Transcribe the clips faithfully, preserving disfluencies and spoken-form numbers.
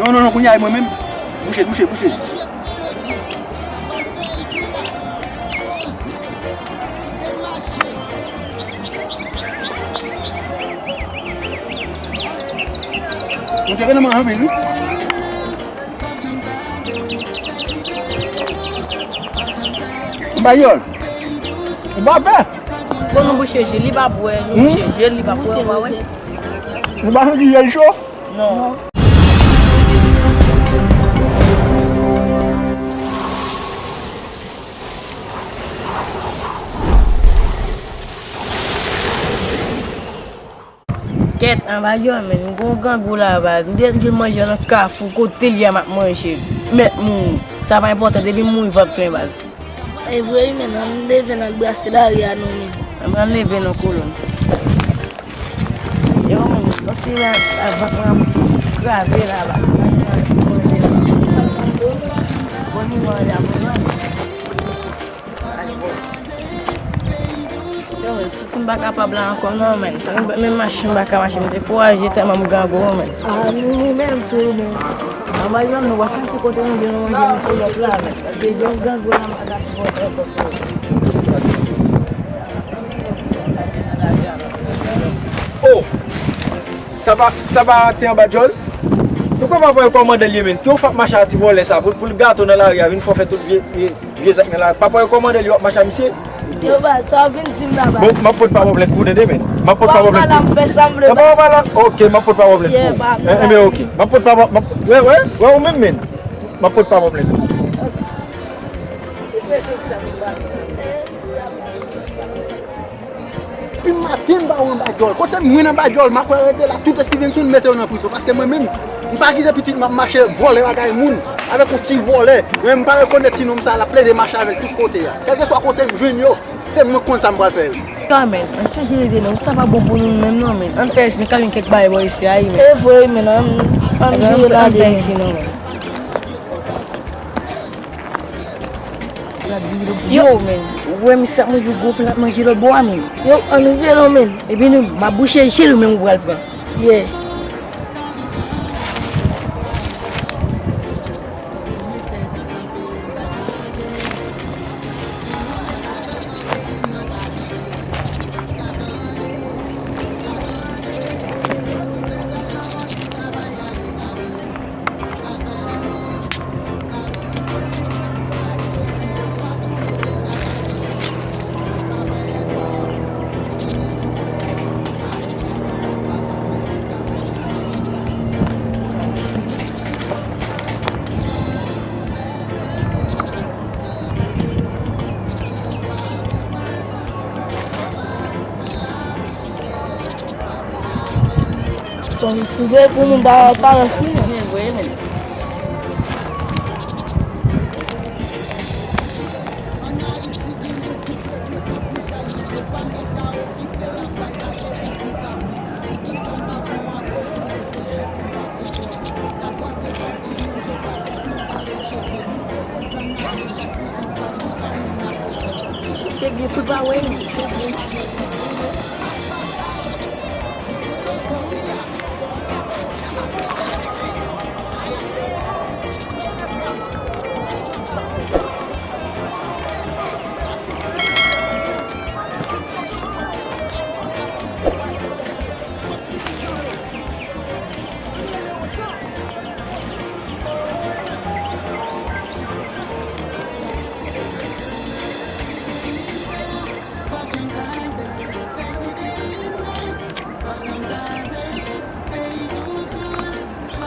Non, non, non, kounye a e mwen menm. Bouche, bouche, bouche. Nou te gen nan manje anpil, wi. M pa yòl. M pa pè. Bon, nou bouche je, li pa bwè, nou bouche je, li pa bwè, ou pa wè? Nou pa santi je l cho? Non. Kèt, anba dyòl, men, m gon grangou la, baz. M te, m te manje nan kafou, kote l ye a, m ap manje. Mèt mouri. Sa pa enpòtan, depi m mouri, vant plen, baz. E vre, wi, men, ann leve n al brase lari a non, men. Ann leve non, kolonn. Yo, men, sòti la, a vant mwen ap kraze la, baz. Bon, nou manje a, bon, manje. Yo, men, soti m pa kapab la ankò non, men. Sa menm mache m pa ka mache, m dekouraje tèlman m grangou, men. Ah, nou, nou menm tou, men. Anba menm, nou pa chèche kote nou vin, nou manje, nou sou lòt la, men. Paske jan m grangou la, m pa ka sipòte ankò. Oh! Sa pa, sa pa ti anba djòl? Poukò papa yo kòmande l ye, men? Ki w f ap mache a ti vòlè sa, pou, pou l gate w nan lari a, vin fè w fè tout vye, vye, vye zak nan lari. Papa yo kòmande l, yo ap mache a misye? Yo, ba, sa w vin di m la, ba. Bon, m ap pot pa pwoblèm pou tande, men. M ap pot pa pwoblèm. Ba, m fè sa m vle, ba. Papa, papa la? Ok, m ap pot pa pwoblèm pou ou. Eh, eh, men ok. M ap pot pa, m ap, wè, wè, wè, ou menm, men. M ap pot pa pwoblèm pou ou. Depi maten m pa wè anba djòl. Kote m jwenn anba djòl, m ap rete la tout Stevenson mete yo nan prizon. Paske mwen menm, m pa kite pitit m ap mache vòlè bagay moun avèk yon ti vòlè. Mwen m pa rekonèt ti nonm sa, l ap plede mache avè l tout kote a. Kèlkeswa kote m jwenn yo, se mwen k konn sa m pral fè yo. Yo, men, ann chanje rete non, sa pa bon pou nou menm non, men. Ann fè isi, nou ka jwenn kèk bagay bò isi a, men. E vre, men, ann, ann vire lage, men. Yo, men, ou wè misye ap manje gwo plat manje lòt bò a, men. Yo, ann rive non, men. Epi nou, m ap bouche je l, ou menm ou pral pran. Yeah. Fò n twouve pou nou ba yo parans li.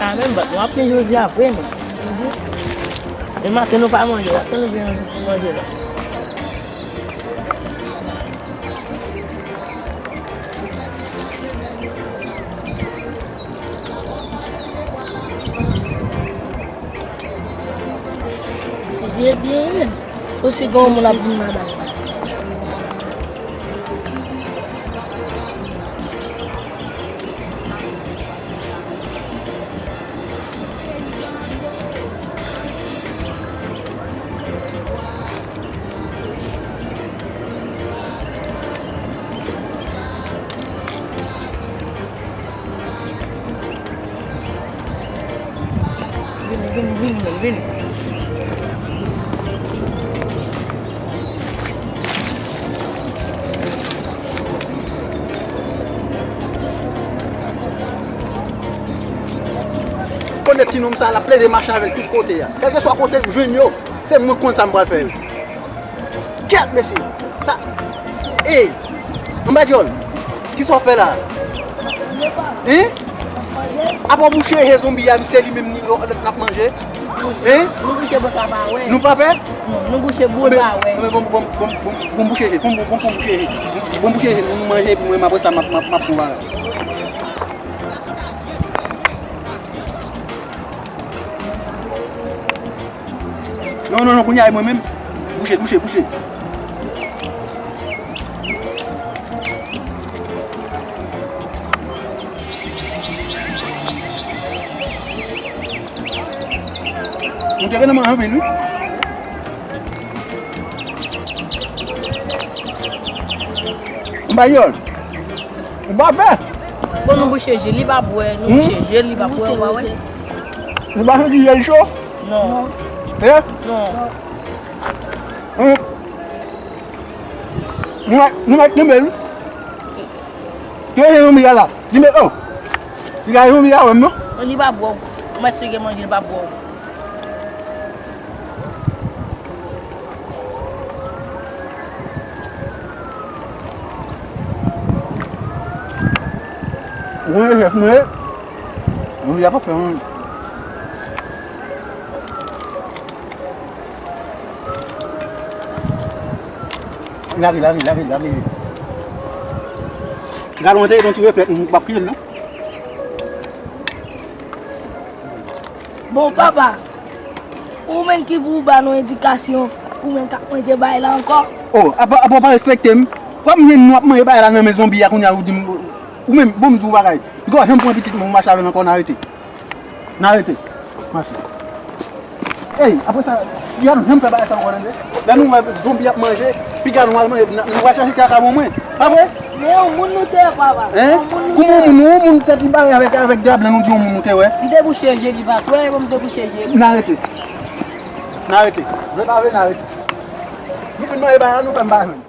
A, men bat, w ap fin jodi a vre, men. Demen maten nou pa manje, w ap tann nou vin manje la. Se vye byen, wi. Osi gen yon moun ap vin nan bal. Vin, vin, vin, vin. Konnen ti nonm sa l ap plede mache avè l tout kote a. Kèlkeswa kote m jwenn yo, se mwen k konn sa m pral fè yo. Kèt, mesye. Sa. Ey! Anba dyòl. Kisa w ap fè la? Hein? Apa w bouche je zonbi a, misye li menm ni, n ap manje? Hein? Nou bouche bouch la pa wè. Nou pa pè? Non, nou bouche bouch la pa wè. Bon, bon, bon, bon, bon, bon bouche je. Bon, bon, bon, bon bouche je. Bon bouche je. Nou manje, epi mwen, apre sa, m ap, m ap, m ap pran bagay. Non, non, non, kounye a e mwen menm. Bouche, bouche, bouche. Nou te gentan manje anpil, wi. Anba dyòl. Ou pa pè? Bon, nou bouche je, li pa bwè, nou bouche je, li pa bwè, ou pa wè? Ou pa santi je l cho? Non. Hein? Non. Hein? Nou mèt, nou mèt kenbe, wi. Kenbe je zonbi a la. Kenbe, oh. Li ka zonbi a wè m, non? Non, li pa bwè. Ou mèt sege manje, li pa bwè. Mwen, jèf mwen, mwen, y a pa fè anyen. Lage, lage, lage, lage. Gade, mwen te yon ti reflèks, m p ap kite l, non. Bon, papa, ou menm ki pou ba nou endikasyon, ou menm k ap manje bagay la ankò? Oh, apa, apa w pa respekte m? W ap jwenn nou ap manje bagay la nan men zonbi a kounye a, ou di m, ou menm, bon, m di w bagay. Piga w janm pran pitit mwen pou mache avè l ankò, n arete. N arete. Mache. Ey, apre sa, piga nou janm fè bagay sa ankò, tande? Lè nou wè zonbi ap manje, piga nou al manje, n, nou pral chache kaka pou mwen. Pa vre? Men yon moun nou te wè, papa. Hein? Yon moun nou te wè. Kouman yon moun? Yon moun tèt li bare avèk, avèk dyab la, nou di yon moun nou te wè? M te bouche je, li pa t wè, bon, m te bouche je. N arete. N arete. Vle pa vle, n arete. Nou fin manje bagay la, nou fè m pa jwenn.